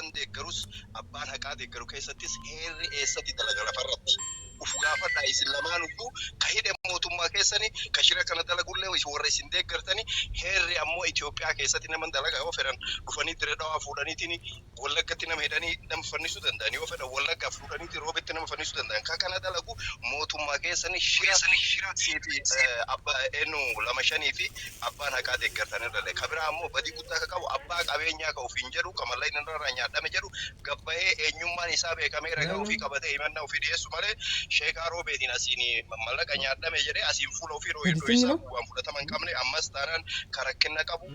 shan deeggarus abbaan haqaa deeggaru keessattis heerri eessatti dalaga lafarratti? Uf gaafadhaa isin lamaanuyyuu ka hidhe mootummaa keessani ka shira kana dalagullee warra isin deeggartani. Heerri ammoo Itoophiyaa keessatti nama dalaga. Yoo fedhan dhufanii Dirree Dhawaa fuudhaniitiin Wallaggatti nama hidhanii nama fannisuu danda'an. Yoo fedhan Wallaggaa fuudhaniitiin Roobetti nama fannisuu danda'an. Ka kana dalagu mootummaa keessani. Shira siifi abbaa eenyu lama shanii fi abbaan haqaa deeggartan irra. Ka biraa ammoo badii guddaa ka qabu abbaa qabeenyaa ka ofiin jedhu, ka mallaqni irraa nyaadhame jedhu, gabbayee eenyummaan isaa beekamee ragaa ofii qabatee himannaa ofii dhiyeessu malee, Sheekaa Roobeetiin asiin mallaqa nyaadhame jedhee asiin fuula ofii ስድስተኛ dho'isaa ነው። waan fudhatama hin qabne. Ammas taanaan ka rakkina qabu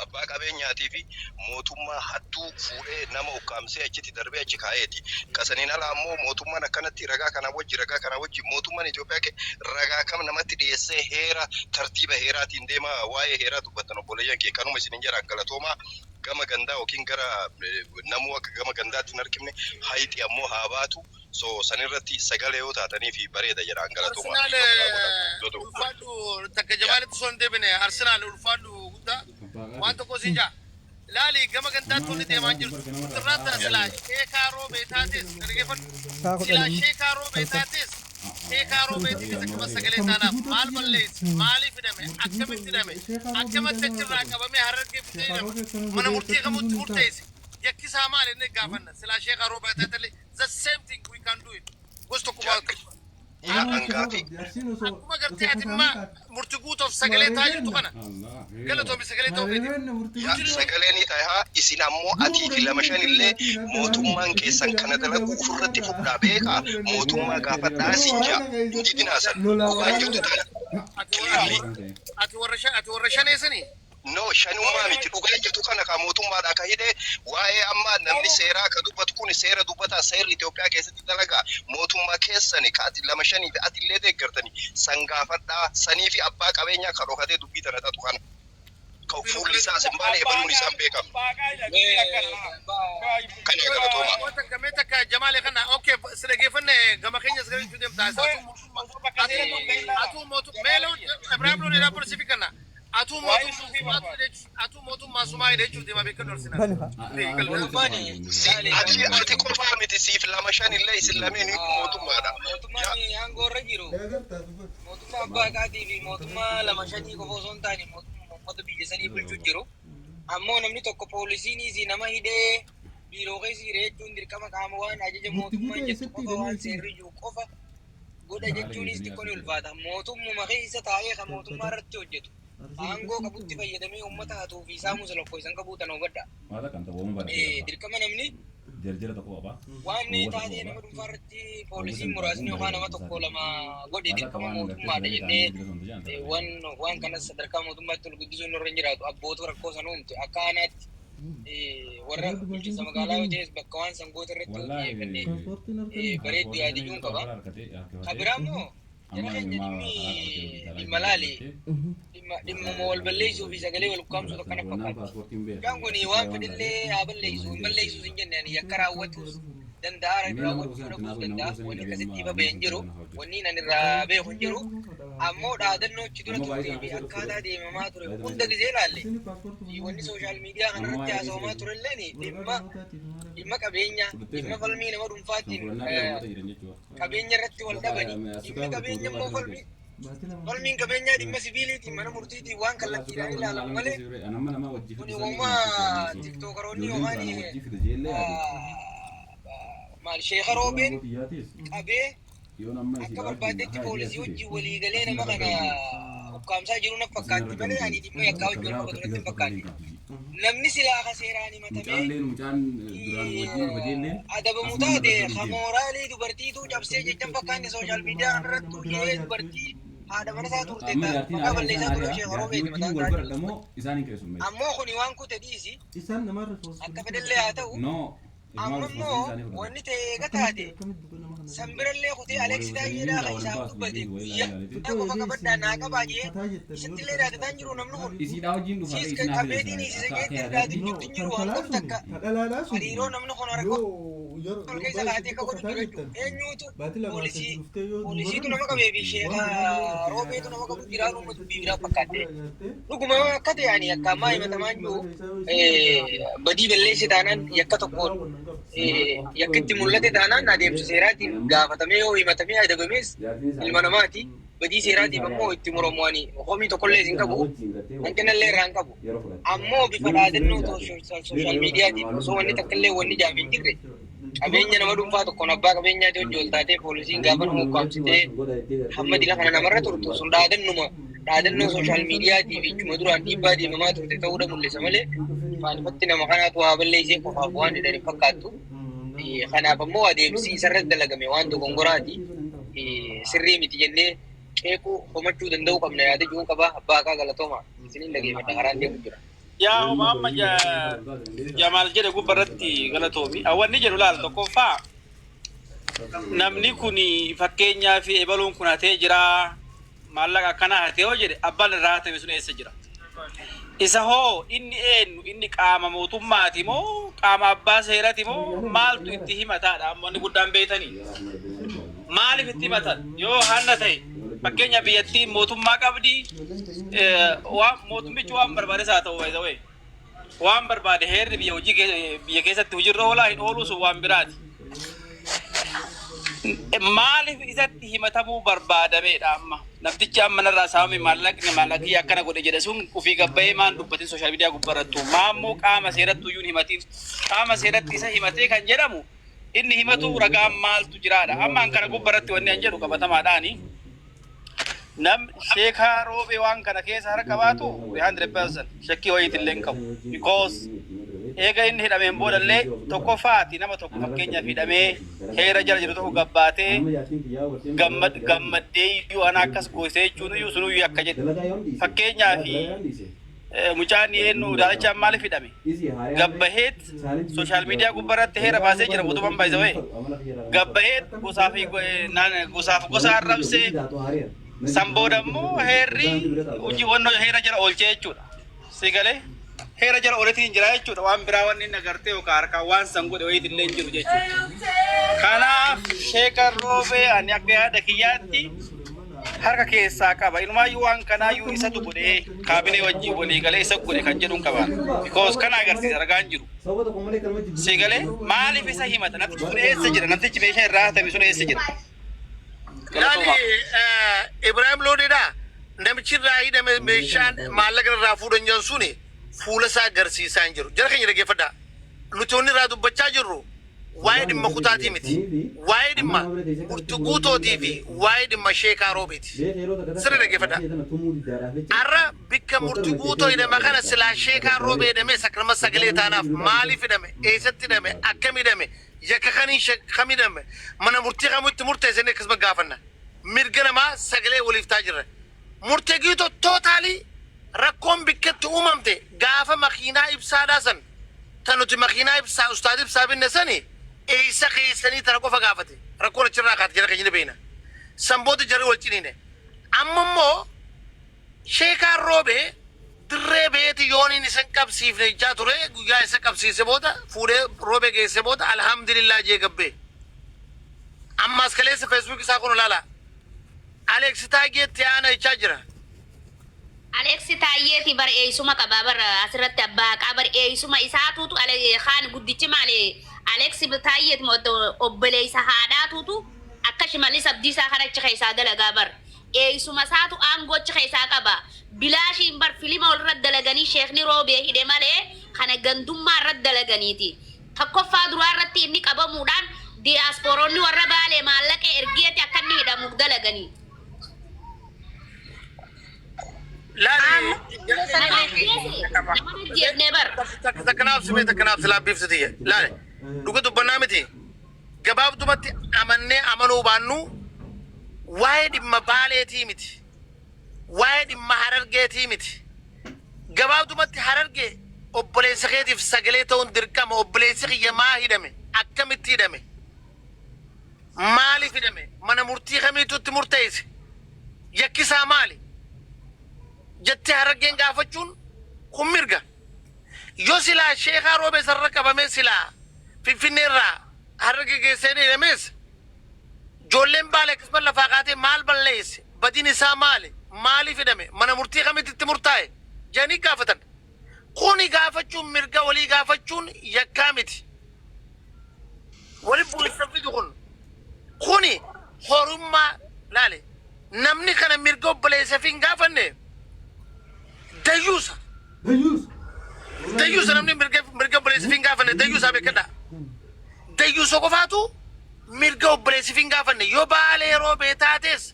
abbaa qabeenyaatii fi mootummaa hattuu fuudhee nama ukkaamsee achitti darbee achi kaa'eeti. Kasaniin ala ammoo mootummaan akkanatti ragaa kana wajji mootummaan Itoophiyaa ragaa kam namatti dhiyeessee heera tartiiba heeraatiin deema? Waa'ee heeraa dubbattan, obboleeyyan kee, kanuma isin jedhan. Galatoomaa. Gama gandaa yookiin gara namuu akka gama gandaatti hin argimne, hayxi ammoo haa baatu. So sanirratti sagalee yoo taatanii fi bareeda jedhaan. Galatoomaa. Arsenaal, ulfaadhu. Takka Jamaalitti osoo hin deebine, Arsenaal, ulfaadhu guddaa. Waan tokko siin jaa. Laali, gama gandaatti wanni deemaa jirtu. Irraan tana silaa Sheekaa Roobee taates dhaggeeffadhu. Sa'a Silaa 10 Sheekaa Roobee taates, Sheekaa Roobeetiifis akkuma sagalee taanaaf. Maal balleesse? Maaliif hidhame? Akkamitti hidhame? Akkamitti achirraa qabamee Harargee fidee hidhama? Mana murtii kamutti murteesse? Yakkisaa maal inni gaafanna? Silaa Sheekaa Roobee taatelee the same thing we can do it. Gosa tokko. Hangaafi. Akkuma gartee ati immaa murtii guutuuf sagalee taa jirtu kana, galatoomi, sagalee ta'uu keeti. Yaa, sagalee ni ta'a. Isin ammoo atii fi lama shanillee mootummaan keessan kana dalagu ofirratti fudhaa beekaa, mootummaa gaafadhaa sin jaa. Hin didinaasan, dhugaan jirtu tana. Clearly. Ati warra shaneessanii. No, shanummaa miti. Dhugaan jirtu kana, ka mootummaadha ka hidhe. Waa'ee amma namni seeraa ka dubbatu kun seera dubbataa, seerri Itoophiyaa keessatti dalagaa mootummaa keessani ka ati lama shanii fi ati illee deeggartani san gaafadhaa. Sanii fi abbaa qabeenyaa ka dhokatee dubbii tana xaxu kana, ka fuulli isaas hin baane, ebaluun isaa hin beekamne kana. Galatoomaa. Waan takka mee takka Jamaale kana, okay, si dhageeffanne. Gama keenya si jechuu deemta. Atuu mootummaa meeloo Ibrahim Loon jedhaa sifi kana. Atuu mootummaa sumaa jechuu deema beekan dorsina. Si ati qofaa miti, siif lama shan illee, isin lameen mootummaadha. Mootummaan aangoo irra jiru mootummaa abbaa haqaatii fi mootummaa lama shanii qofa osoo hin taane, mootummaa uummata biyya sanii bulchuu jiru. Ammoo namni tokko poolisiinis nama hidhee biiroo keessa jira jechuun dirqama qaama waan ajaja mootummaan jettu qofa, waan seerri jiru qofa godha jechuunis xiqqoo ni ulfaata. Mootummuma keessa taa'ee kan mootummaa irratti hojjetu aangoo qabutti fayyadamee uummata hatuu fi saamusa lakkoofsan qabuu tan hubadha. Dirqama namni Jarjara tokko qaba. waan taatee nama dhuunfaa irratti poolisiin muraasni yookaan nama tokko lama godhe dirqama mootummaadha jennee waan kanas sadarkaa mootummaatti ol guddisuun nurra hin jiraatu. Abbootu rakkoo san uumte akka aanaatti warra bulchiinsa magaalaa yoo ta'es bakka waan sangoota irratti xiyyeeffannee bareedduu yaadiyyuun qaba. Ka biraa immoo, jara keenya, dhimmi dhimma laali, dhimma dhimmuma wal balleessuu fi sagalee wal ukkaamsuu akkana fakkaatti. Mucaan kun waan fedhillee haa balleessu, hin balleessuus hin jenne. Ani yakka raawwatus danda'a, raawwachuu dhabuus danda'a. Wanni akkasitti ifa ba'e hin jiru. Wanni ani irraa beeku hin jiru. Ammoo dhaadannoo achi dura turtee fi akkaataa deemamaa ture hunda gisee ilaalle, wanni social media kanarratti haasawamaa turelleen dhimma dhimma qabeenya, dhimma falmii nama dhuunfaatiin qabeenya irratti wal dhabanii, dhimmi qabeenya immoo falmiin qabeenyaa dhimma siviiliitiin mana murtiitiin waan kallattiidhaan ilaalamu malee, kuni uumaa tiktookaroonni yookaan maal Sheeka Roobeen qabee akka barbaadetti poolisii wajjin walii galee nama kana ukkaamsaa jiru na fakkaatti malee, ani dhimma yakkaa wajjin wal qabatu natti hin fakkaanne. Namni silaa ka seeraan himatamee adabamu taate, ka mooraalii dubartiituu cabsee jechan fakkaanne, social media kanarratti hojii dubartii haadha mana isaa turte maqaa balleessaa ture Sheeka Roobeeti mataan isaa. Ammoo kuni waan kute dhiisi, akka fedhellee haa ta'u. Amma immoo wanni ta'e eega taate san birallee kutee Aleeksi Taayyeedhaa kan isaaf dubbate guyyaa qofa qabadhaa naa qabaa jee isattillee dhaadataan jiru namni kun. Isiidhaa wajjin dhufa Siis isin qabeetiin hiisise jeetti dhaatin jirtu hin jiru hangam takka hariiroo namni kun harka ol keessa kaatee akka godhu jira jechuudha. Eenyuutu poolisii poolisiitu nama qabee fi sheeka roobeetu nama qabu jira dhuma dubbii biraa fakkaatte. Dhuguma akka ta'e ani akka ammaa himatamaan jiru badii balleesse taanaan yakka tokkoon yakki itti mul'ate taanaan adeemsa seeraatiin gaafatamee yoo himatamee adabamees ilma namaati. Badii seeraatiif ammoo itti muramu ani homii tokkollee hin qabu, hanqinallee irraa hin qabu. Ammoo bifa dhaadannoo social mediaatiin osoo wanni takkallee wanni jaame hin jirre qabeenya nama dhuunfaa tokkoon abbaa qabeenyaati hojii ol taatee poolisiin gaafa nama ukkaamsitee hamma dila kana namarra turtu sun dhaadannuma dhaadannoo social mediaatii fi ichuma duraan dhiibbaa deemamaa turte ta'uudha mul'isa malee ifaan ifatti nama kanaatu waa balleessee qofaaf waan jedhan hin fakkaattu. Kanaaf ammoo adeemsi isarratti dalagame waan dogongoraati. Sirrii miti jennee qeequu komachuu danda'uu qabna yaada jiruun qaba. Abbaa haqaa, galatooma. Isiniin dhageeffadha, karaan deemu jira. Yaa homa amma Jamaal jedhe gubbarratti galatoomi. Wanni jedhu laal, tokkoffaa namni kun fakkeenyaa fi ebaluun kun hatee jira, maallaqa akkana hatee yoo jedhe, abbaan irraa hatame sun eessa jira? Isa hoo inni eenyu? Inni qaama mootummaati moo qaama abbaa seerati moo maaltu itti himataadha? Amma wanni guddaan beeytanii. Maaliif itti himatan? Yoo hanna ta'e, fakkeenya biyyattiin mootummaa qabdi, waan mootummichi waan barbaades haa ta'u, by the way. Waan barbaade heerri biyya hojii biyya keessatti hojiirra oolaa hin ooluu sun waan biraati. Maaliif isatti himatamuu barbaadameedha amma? Namtichi amma narraa saamame, maallaqni maallaqii akkana godhe jedhe sun ofii gabbayee maan dubbatin social media gubbarrattu? Maammoo qaama seeratti iyyuu hin himatin? Qaama seeratti isa himatee kan jedhamu inni himatu ragaan maaltu jiraadha? Amma an kana gubbarratti wanni an jedhu qabatamaadhaani. Nam sheekaa roobee waan kana keessa harka baatu 100% shakkii wayiitillee hin qabu. Because eega inni hidhameen boodallee tokkoffaati nama tokko fakkeenyaaf hidhamee heera jala jiru tokko gabbaatee gammaddee iyyuu ana akkas goosee jechuun iyyuu sunuyyuu akka jedhu. Fakkeenyaaf mucaan eenyu daalachaan maaliif hidhame? Gabbaheet social media gubbarratti heera baasee jira mootummaan baay'isawee. Gabbaheet gosaa fi gosaaf gosa arrabsee, san booda immoo heerri hojii wannoo heera jala oolchee jechuudha. Si galee heera jala ooletiin jira jechuudha. Waan biraa wanni inni agartee yookaan harkaan waan san godhe wayiit illee hin jiru jechuudha. Kanaaf sheekan roobee ani akka yaada kiyyaatti harka keessaa qaba. Inumaayyuu waan kanaayyuu isatu godhee kaabinee wajjin walii galee isa godhe kan jedhuun qaba. Because kana agarsiisa ragaan jiru. Si galee maaliif isa himata? Namtichi sun eessa jira? Namtichi meeshaa irraa hatame sun eessa jira? Laali, Ibrahim Loodedha. Namichi irraa hidhame meeshaan maallaqa irraa fuudhan jiran suni fuula isaa agarsiisaa hin jiru. Jara keenya, dhaggeeffadhaa. Nuti wanni irraa dubbachaa jirru waa'ee dhimma kutaatii miti. Waa'ee dhimma murtii guutootii fi waa'ee dhimma sheekaa roobeeti. Sirri dhaggeeffadhaa. Har'a bikka murtii guutoo hidhame kana silaa sheekaa roobee hidhame sakrama sagalee taanaaf maaliif hidhame? Eessatti hidhame? Akkam hidhame? Yakka kaniin kam hidhame? Mana murtii kamitti murteessanii akkasuma gaafanna. Mirga namaa sagalee waliif taa jirra. Murtee guutoo totally rakkoon bikkatti uumamte gaafa makiinaa ibsaadhaa san, ta nuti makiinaa ibsaa ustaad ibsaa binne sani eessa keessanii tana qofa gaafate, rakkoon achirraa kaate. Jara keenya ni beekna. San booda jarri wal ciniine. Amma immoo sheekaan roobee dirree beeti yooniin isan qabsiifne jechaa ture. Guyyaa isa qabsiise booda fuudhee roobee geesse booda alhamdulillah jee gabbee. Ammaas kaleessa Facebook isaa kun ilaala. Alex Taageetti aana jechaa jira. Alex Taayyeeti bar eeysuma qabaa bar asirratti abbaa haqaa bar eeysuma isaatuutu kaan guddichi maali Alex Taayyeeti obboleessa haadhaatuutu akka Shimallis Abdiisaa kana achi keessaa dalagaa bar eeysuma isaatu aangoo achi keessaa qaba. Bilaashiin bar filima walirra dalaganii sheekni roobee hidhe malee kana gandummaa irra dalaganiiti. Tokkoffaa duraa irratti inni qabamuudhaan diyaaspooronni warra Baalee maallaqa ergeeti akka inni hidhamuuf dalaganii. Laali. Nama ajjeefnee bar. Takkanaaf simee takkanaaf silaa biiftu tiyya. Laali. Dhuga dubbannaa miti. Gabaabdumatti amannee amanuu baannu waa'ee dhimma Baaleetii miti. Waa'ee dhimma Harargeetii miti. Gabaabdumatti Harargee Obboleessa keetiif sagalee ta'uun dirqama. Obboleessi kiyya maa hidhame? Akkamitti hidhame? Maaliif hidhame? Mana murtii kamiitu itti murteesse? Yakkisaa maali? Jettee Harargeen gaafachuun kun mirga. Yoo silaa Sheekaa Roobee sarara qabamee silaa Finfinneerraa Harargee geessee hidhamees, ijoolleen Baalee akkasumas lafaa kaatee maal balleesse? Badiin isaa maali? Maaliif hidhame? Mana murtii kamitti itti murtaa'e? Jedhanii gaafatan. Kuni gaafachuun, mirga walii gaafachuun yakkaa miti. Wali bu'insa fidu kun. Kuni horummaa laale. Namni kana mirga obboleessa fi hin gaafanne dayyuusa. Dayyuusa, namni mirga obboleessa fi hin gaafanne dayyuusaa beekadha. Dayyuusa qofaatu mirga obboleessa fi hin gaafanne. Yoo Baalee Roobee taates,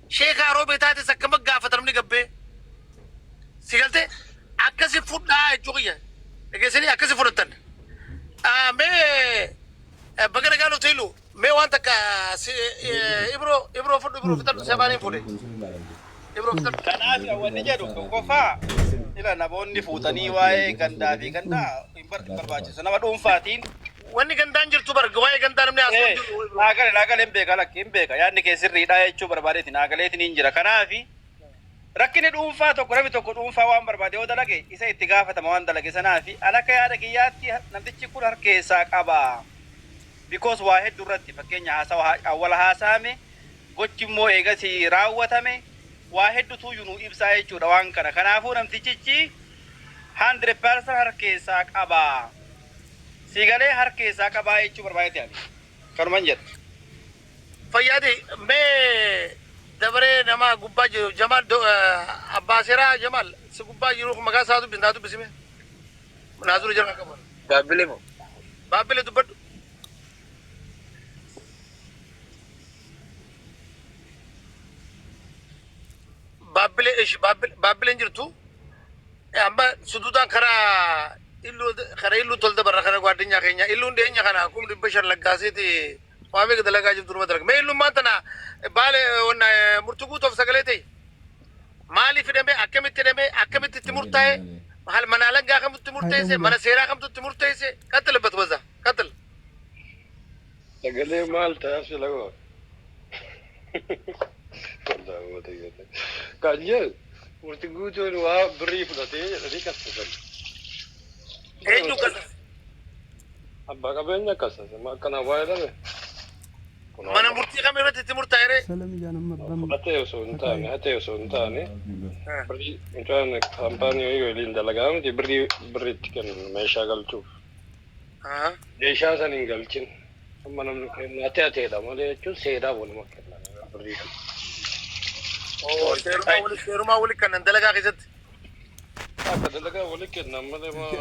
Sheekaa Roobee taates, akkama gaafata namni gabbee. Si galtee akkasi fudhaa jechuu kiyya. Dhageessanii akkasi fudhattan. Mee baga nagaa nuti ilu mee waan takka Ibro, Ibro fudhu, Ibro fitadhu, sefaaniin fudhe. Ibro fitadhu. Kanaaf wanni jedhu tokkoffaa, ila namoonni fuutanii waa'ee gandaa fi gandaa hin barbaachisu. Nama dhuunfaatiin Wanni gandaan jirtu bar, waa'ee gandaa namni haasa'u hin jiru. Ibro. Naagale, naagale, hin beeka, lakki hin beeka, yaadni kee sirriidha jechuu barbaadeeti, naagaleetiin hin jira. Kanaaf rakkinni dhuunfaa tokko, namni tokko dhuunfaa waan barbaade yoo dalage isa itti gaafatama waan dalage sanaafi. An akka yaada kiyyaatti namtichi kun harka keessaa qaba. Because waa hedduu irratti, fakkeenya haasawa awwala haasa'ame, gochi immoo eegas raawwatame, waa hedduutu nu ibsaa jechuudha waan kana. Kanaafuu namtichichi 100% harka keessaa qaba. Siigalee harka keessaa qabaa jechuu barbaadeeti, ani kanuman jedha. Fayyaadi, mee dabaree nama gubbaa jiru, Jamaal, abbaa seeraa Jamaal si gubbaa jiru, maqaa isaa dubbis, naa dubbisime. Naazuru jala qaba. Baabbilee moo? Baabbilee, dubbadhu. Baabbilee ishi, Baabbileen jirtu. Amma suduudaan karaa illuu, karaa illuu tol dabarra, karaa gwaddinyaa keenya illuun dhiyeenya kana 500,000 laggaaseeti waa meeqa dalagaa jirtu numa dalaga. Mee illummaan tana baale wanna murtii guutuuf sagalee ta'e. Maaliif hidhame? Akkamitti hidhame? Akkamitti itti murtaa'e? Hal mana alangaa kamtu murteesse? Mana seeraa kamtu itti murteesse? Qaxil batbaza qaxil. Sagalee maal ta'a lagoo? Kan jedhu murti guutuun waa birrii fudhatee jedhanii kassasan. Eenyu kasa? Abbaa qabeenya kassasan akkana waa jedhame. Mana murtii kam irratti itti murtaa'e ree? Fudhatee osoo hin taane, hatee osoo hin taane, birrii mucaan kaampaanii wayii waliin dalagaa miti, birrii birriitti kennu meeshaa galchuuf. Meeshaa san hin galchin. Amma namni kennu hatee hateedha malee jechuun seeraa waluma kennan birrii kana. Seerumaa wali kannan dalagaa keessatti. Akka dalagaa wali kennan malee maa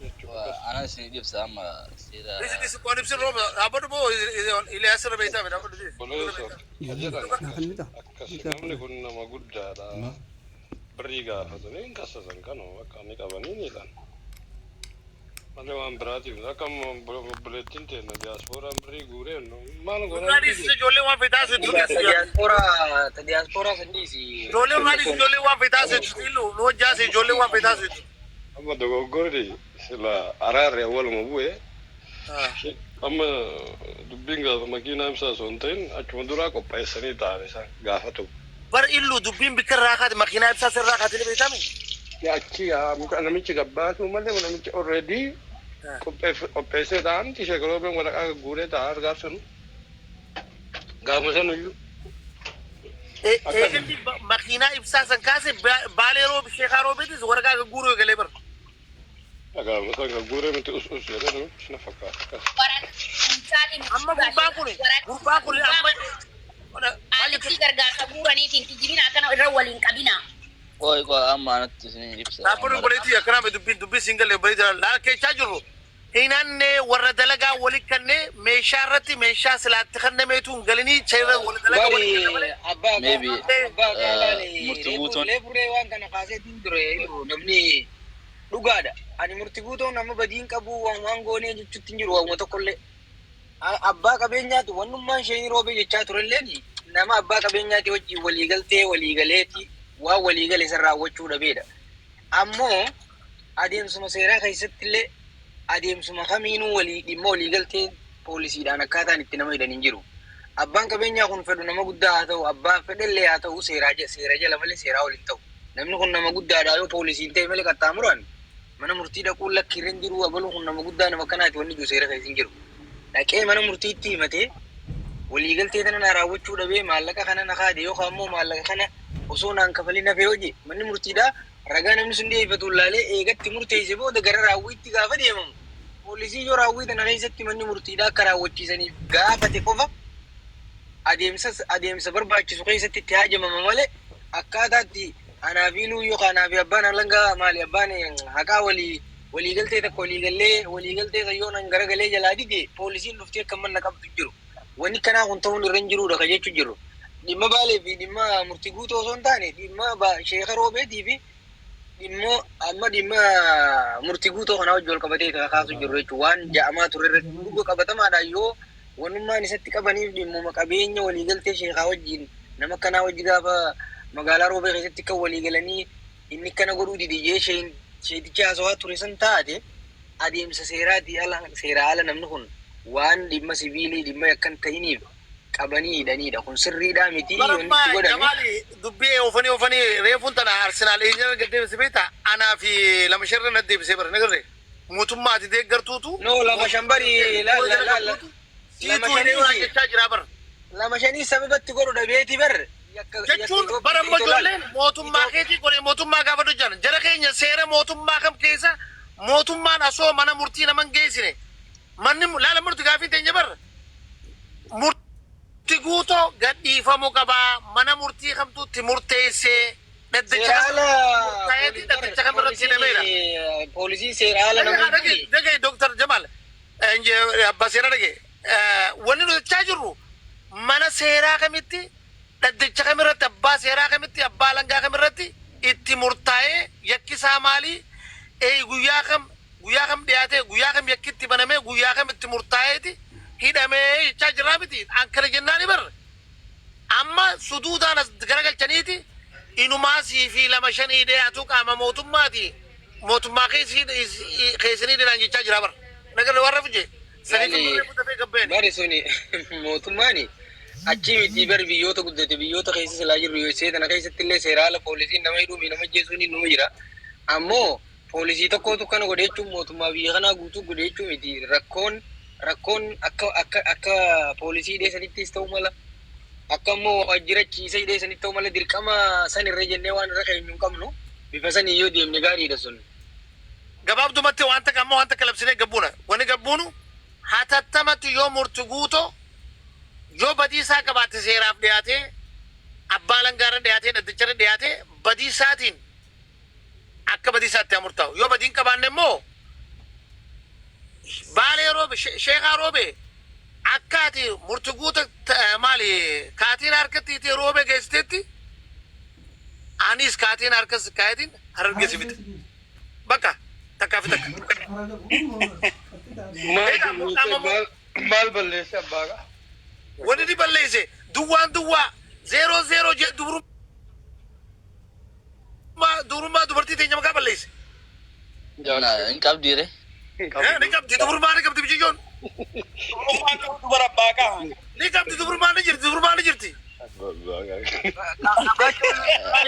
jechuudha. Anas isin ibsa amma seera. Isi isi qoon ibsin rooba dhaabbadhu moo Iliyaas irra beektaa dhaabbadhu. Boleeso jedhan akkas, namni kun nama guddaadha. Birrii gaafatanii hin kassasan, kanuma bakka inni qabanii ni jedhan. Malee waan biraatiif akka obboleettiin teenya diyaaspooraan birrii guuree maal Duraan godhan. dhiisise, ijoollee waan feetaa seetu. Diyaaspoora san dhiisi. Ijoollee waan dhiisi, ijoollee waan feetaa seetu, illu nu hojjaase, ijoollee waan feetaa seetu. Amma dogoggorri sila araarri awwaluma bu'e. Amma dubbiin gaafa makiinaa ibsaa osoo hin ta'in achuma duraa qopheessanii ta'an isaan gaafatu. Bar illu, dubbiin bikka irraa kaate, makiinaa ibsaa sirraa kaate ni beekami. Achi namichi gabbaasuu malee namichi already qopheessee ta'an sheekroobeen waraqaa guuree ta'a gaaf sun, gaafuma sanuyyuu. Eegalli makiinaa ibsaa san kaase Baalee Roobi, Sheekaa Roobeetis waraqaa guuruu eegalee bar. Gaafuma san guuree miti, us us jedhee namichi na fakkaata akkas. Amma gurbaan kun amma Aleksii gargaarsa guuraniitiin kijibina akkana irra waliin qabina. Qoy qoy, amma anatti isin ibsa. Dhaabbanni obboleettii akkanaa dubbiin siin galee obboleettii laal keechaa jirru. Hinanne warra dalagaa wali kanne meeshaa irratti meeshaa silaatti kannameetu hin galinii cheerra warra dalagaa wali kanne Bari malee. Abbaa Maybe abbaa laale murtii guutuun leefuree waan kana kaaseetiin ture namni dhugaadha. Ani murtii guutuun nama badiin qabu waan goonee jechuutti hin jiru waanuma tokkollee. Abbaa qabeenyaati wannummaan isheen roobee jechaa turelleen nama abbaa qabeenyaati wajjin waliigaltee waliigaleeti waan waliigale san raawwachuu dhabeedha. Ammoo Adeemsuma seeraa keessatti illee adeemsuma kamiinuu walii dhimma walii galtee poolisiidhaan akkaataan itti nama hidhan hin jiru. Abbaan qabeenyaa kun fedhu nama guddaa haa ta'u, abbaan fedhellee haa ta'u, seeraa seera jala malee seeraa ol hin ta'u. Namni kun nama guddaadha yoo poolisiin ta'e malee qaxxaamuraan mana murtii dhaquun lakki irra hin jiru, abaluu kun nama guddaa nama akkanaati wanni jiru seera keessa hin jiru. Dhaqee mana murtiitti himatee waliigaltee tana na raawwachuu dhabee maallaqa kana na kaade yookaan immoo maallaqa kana osoo naan kafalin hafe yoo jedhe, manni murtiidhaa ragaa namni sun dhiyeeffatu ilaalee eegatti murteesse booda gara raawwiitti gaafa deemamu, poolisii yoo raawwii tana keessatti manni murtiidhaa akka raawwachiisaniif gaafate qofa adeemsa barbaachisu keessatti itti haajamama malee, akkaataatti anaa fi iluu yookaan anaa fi abbaan alangaa maali abbaan haqaa walii waliigaltee tokko waliigallee waliigaltee san yoo nan garagalee jalaa dide poolisiin dhuftee akka manna qabdu jiru. Wanni kanaa kun ta'uun irra hin jiruudha ka jechuu jiru. Dhimma Baalee fi dhimma Murtii Guutuu osoo hin taane, dhimma Sheeka Roobeetii fi dhimma amma dhimma Murtii Guutuu kanaa wajjin wal qabatee ka kaasu jiru jechuudha. Waan ja'amaa ture irratti dhuga qabatamaadhaan yoo wannummaan isatti qabaniif dhimmuma qabeenya waliigaltee sheekaa wajjin nama akkanaa wajji gaafa magaalaa Roobee keessatti kan waliigalanii inni akkana godhuu dide jee sheetichi haasawaa ture san taate, adeemsa seeraatii ala, seeraa ala namni kun waan dhimma siviilii dhimma yakkan ta'iniif qabanii hidhaniidha. Kun sirriidhaa miti wanni itti Barammaa godhame. Jamaali dubbii oofanii oofanii reefuun tana Arsenaal eenyarra gad deebise beektaa? Anaa fi lama sharra na deebisee bara nagarree. Mootummaa ati deeggartuutu No, lama shan bari la la la la lama siituu hidhee waan shanii jechaa jira bara. Lama shanii sababatti godhu dhabeeti bar yakka yakka Jechuun bara amma Itoophiyaa ijoolleen mootummaa keetii godhe mootummaa gaafatu jiran jara keenya seera mootummaa kam keessa mootummaan asoo mana murtii naman geessine manni laala murti gaafii teenya barra Murti Guutoo gadhiifamuu qabaa, mana murtii kamtuutti murteessee, dhaddacha Seera kam ala murtaa'eeti dhaddacha kam irratti hidhameera. Poolisiin seera ala nama Dhage hidhee. Dhage Dr. Jamal abbaa seeraa dhage, wanni nuti jechaa jirru mana seeraa kamitti, dhaddacha kamirratti, abbaa seeraa kamitti, abbaa alangaa kamirratti itti murtaa'ee, yakkisaa maalii, guyyaa kam, guyyaa kam dhiyaatee, guyyaa kam yakkitti banamee, guyyaa kam itti murtaa'eeti hidhamee jechaa jirraa miti. Akkana jennaani bar amma suduudaan as garagalchaniiti inumaa sii fi lama shanii hidhee atuu qaama mootummaati mootummaa keessanii hidhanaan jechaa jira bar nagarra warra fuje saniif Laali immoo dafee gabbeeni. Bari suni mootummaani achi miti bari biyyoota guddate, biyyoota keessa silaa jirru USA tana keessatti illee seera ala poolisiin nama hidhuu fi nama ajjeesuun numa jira. Ammoo poolisii tokkotu kana godhe jechuun mootummaa biyya kanaa guutuu godhe jechuu miti. Rakkoon akka poolisii hidhee sanittis ta'uu mala. Akka immoo waajjira ciisa hidhee sanitti ta'uu mala. Dirqama san irra jennee waan irra keenyu hin qabnu. Bifa sanii yoo deemne gaariidha sun. Gabaabdumatti waan takka ammoo waan takka labsinee gabbuuna. Wanni gabbuunu hatattamatti yoo Murti Guutoo yoo badii isaa qabaatte seeraaf dhiyaatee, abbaa alangaarra dhiyaatee, dhaddacharra dhiyaatee badii isaatiin akka badii isaatti haa murtaa'u. Yoo badii hin qabaanne immoo Baalee Roobe, Sheekaa Roobe, akka ati Murti Guuta maali kaatiin harkatti hiitee Roobee geessiteetti anis kaatiin harkas kaayatiin Harargee si fixa. Bakka takkaa fi takka. Egaa amma Maal balleesse abbaaqa? Wanni ni balleesse duwwaan duwwaa zeeroo zeeroo jee dubrummaa dubartii teenya maqaa balleesse. Hin qabdiire. Ni qabdi, dubrummaa ni qabdi biyyoon. Dubrummaan qabdu bara abbaaqa. Ni qabdi, dubrummaa ni jirti, dubrummaa ni jirti.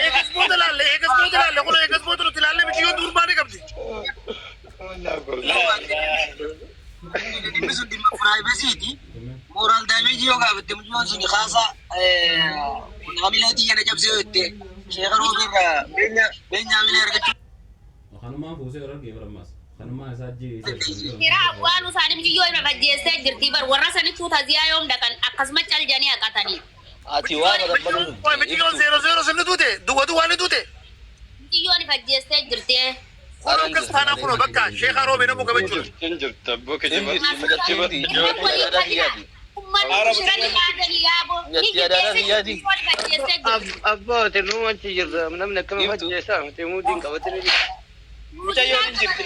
Eegas booda laalle, eegas booda laalle, kun eegas booda nuti laalle biyyoon dubrummaa ni qabdi. Dhimmi sun dhimma privacy. Moral damage yoo gaafatte mucaan sun kaasaa hamilee xiyya na cabsee yoo jette Sheeka Roobee irraa beenya hamilee argachuu Kanumaan fuusee warra argee barammaas. Kanumaan isaa dandeessi. Fira awwaalu isaanii biyyoo irra fajjeessee jirti bar warra sanittuu taziyaa yoom dhaqan akkasuma caljanii haqatanii. Ati waan rabbalu Biyyoon zeeroo zeeroo sinni tuute duwwa duwwaa ni tuute. Biyyoon fajjeessee jirti. Kunoo akkas taanaa kunoo bakka Sheekaa Roobee namuu qabachuudha. Hin jirta abboo kijiba. Kijiba. Uummanni shira ni yaadanii yaaboo. Ni jibbeessee biyyoon fajjeessee jirti. Abbaa timuu achi jirra, namni akkama Iftu. fajjeessaa timuu diin qabatanii jira. Mucayyoon hin jirti.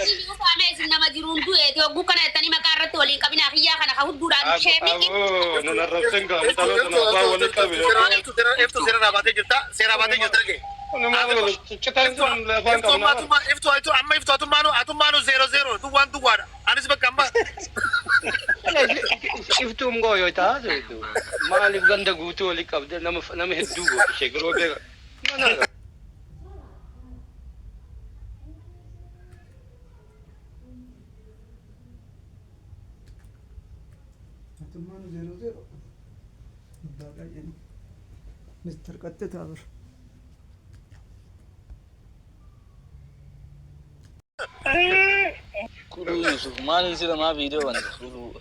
Isin nama jiruun du'eeti hogguu kana jettanii maqaa irratti waliin qabinaa kiyyaa kana. ka hudduudhaan sheemiki. Aboo nan arrabsin gaa intala tana abbaa walitti qabe. Iftu seera baatee jirta. Seera baatee jirta dhagee. Nama afaan Iftu amma qabna. atummaa iftu iftu amma iftu atummaanu atummaanu zeero zeero duwwaan duwwaadha. Anis bakka amma Iftuun gooyoo taatu maaliif ganda guutuu walitti qabde nama nama hedduu goote sheekiroo beeka. Atummaanu zeero zeero. Abbaa qayyanii. Mister Qaxxitaa bir. Kuluu Yusuf maaliin sila maa viidiyoo bante kuluu.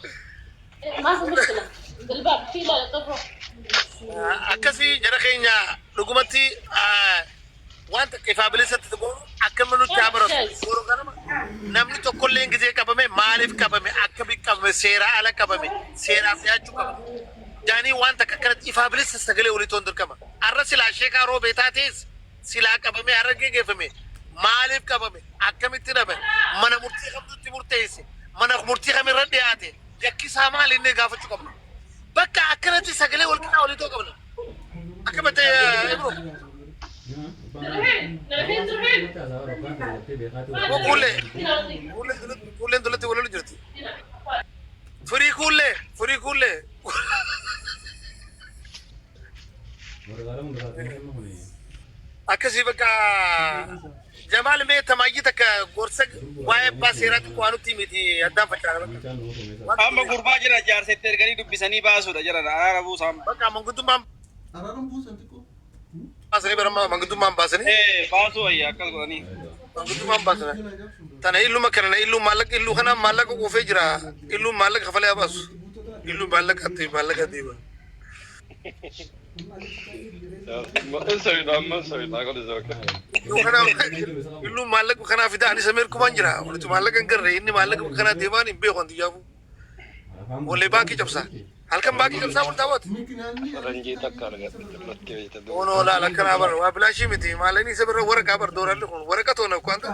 ما في مشكلة بالباب في لا تروح. Akkasii jara keenya dhugumatti waan takka ifaa bilisatti goonu akkama nutti haa baratu. Yeroo ganama namni tokkollee gisee qabame maaliif qabame, akkamitti qabame, seeraa ala qabame, seeraaf dhiyaachuu qaba. Jaanii waan takka akkanatti ifaa bilisa sagalee olii toon dirqama. Arra silaa sheekaa roobee taatees silaa qabame har'a geggeeffame maaliif qabame, akkamitti dhame, mana murtii kamtutti murteesse, mana murtii kamirra dhiyaate, yakkisaa maali inni gaafachuu qabna. Bakka akkanatti sagalee wal qixaa olii ta'uu qabna. Akkamitti Ibro? Kuullee kuulleen dullatti walolu jirti. Firii kuullee firii kuullee. Akkasii bakka Jamaal mee tamaayyii takka gorsa waa'ee abbaa seeraatti waanutti miti addaan faca'aa. Amma gurbaa jira jaarsetti erganii dubbisanii baasuudha jira araara buusaan. Bakka manguddummaan Araaraan buusan xiqqoo. baasanii bara manguddummaan baasanii. Ee baasuu wayya akkas godhanii. Manguddummaan baasanii. Tana illuma kana na illuu maallaqa illuu kana maallaqa quufee jira. Illuu maallaqa kafalee haa baasu. Illuu maallaqa ati maallaqa deema. Illuu maallaqa kanaa fidaa anis Ameerikumaan jira. Walitti maallaqa hin garre inni maallaqa kanaa deemaan hin beeku anti yaafu. Wallee baankii cabsaa. Halkan baankii cabsaa wal taawwatu. Faranjii takka argatte irratti beekta. Onoo laala akkanaa bara waa bilaashii miti maallaqni isa bira waraqaa bar dooralli kun waraqa toona kwanta.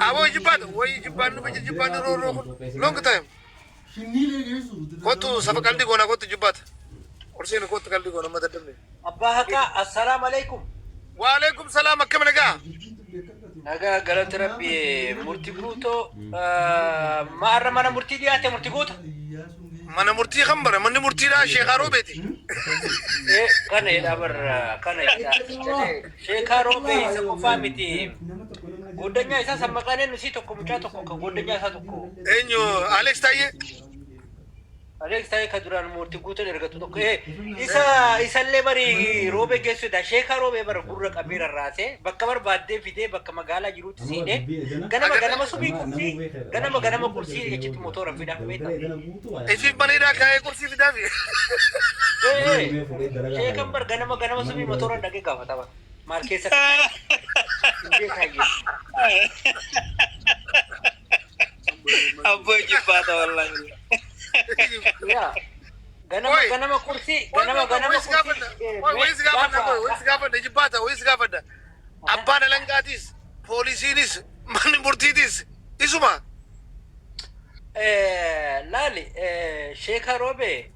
Aboo jibbaata wayi jibbaan nu biyya jibbaan rooroo kun long time. Shinniilee geessu. Kottu safa qalbii goona kottu jibbaata. Horsiin kottu qalbii goona amma daddabne. Abbaa haqaa, assalaamu alaikum. Waalaikum salaam, akkam nagaa? Nagaa galata rabbi. Murtii guutoo ma'arra mana murtii dhiyaate murtii guuta. Mana murtii kan bara manni murtiidhaa Sheekaa Roobeeti. Kana jedhaa barra kana jedhaa. Sheekaa Roobee isa qofaa miti. Goddanyaa isaa san maqaan eenyu isii tokko mucaa tokko kan goddanyaa isaa tokko. Eenyu, Alex Taayyee? Alex Taayee kan duraan murtii guutuun ergatu tokko. Isa isallee bari Roobee geessudha. Sheekaa Roobee bara gurra qabee rarraasee bakka barbaaddee fidee bakka magaalaa jirutti siidee ganama ganama subii qursii ganama ganama qursii achitti motora fidaa beektaa. Ifiif bareedaa kaa'ee qursii fidaafi. Sheekan bar ganama ganama subii motora dhaqee gaafatama. Maal keessa beekaa. Abboo jibbaata wallahi. Yaa ganama ganama qursii ganama ganama qursii. Wayis gaafadha, wayis gaafadha, jibbaata wayis gaafadha. Abbaan alangaatiis poolisiinis manni murtiitis isuma. Laali, Sheeka Roobee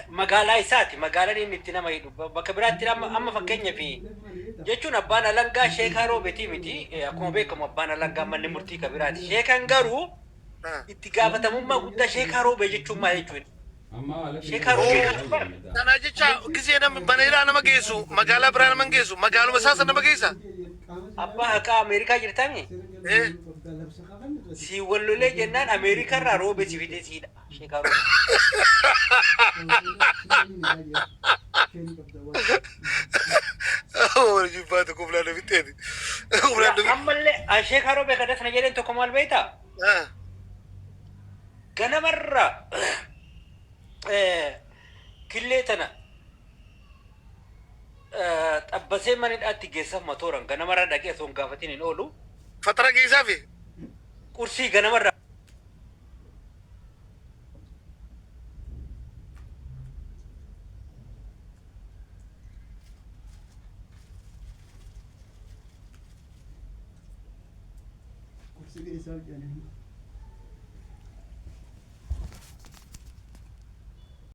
magaalaa isaati. Magaalaan inni itti nama hidhu bakka biraatti amma amma fakkeenyaaf jechuun abbaan alangaa Sheekaa Roobeetii miti. Akkuma beekamu abbaan alangaa manni murtii kan biraati. Sheekan garuu itti gaafatamummaa guddaa Sheekaa Roobee jechuun maal jechuudha? Sheekaa Roobee jechuun Kana jecha gisee namni baneeraa nama geessu magaalaa biraa nama geessu magaaluma isaa sana nama geessa. Abbaa haqaa, Ameerikaa jirtami? Si wallolee jennaan Ameerikaa irraa Roobee si fidee siidha. Sheekaa Roobee. Jibbaata kuflaan fixeeti. Kuflaan. Ammallee Sheekaa Roobee kan sana jedhan tokko maal beektaa? Ganamarraa killee tana xabbasee mana hidhaatti geessaaf matooran ganamarraa dhaqee osoo hin gaafatin hin oolu. Fatara geessaafi. Qursii ganamarraa. Qursii geessaaf jedhanii.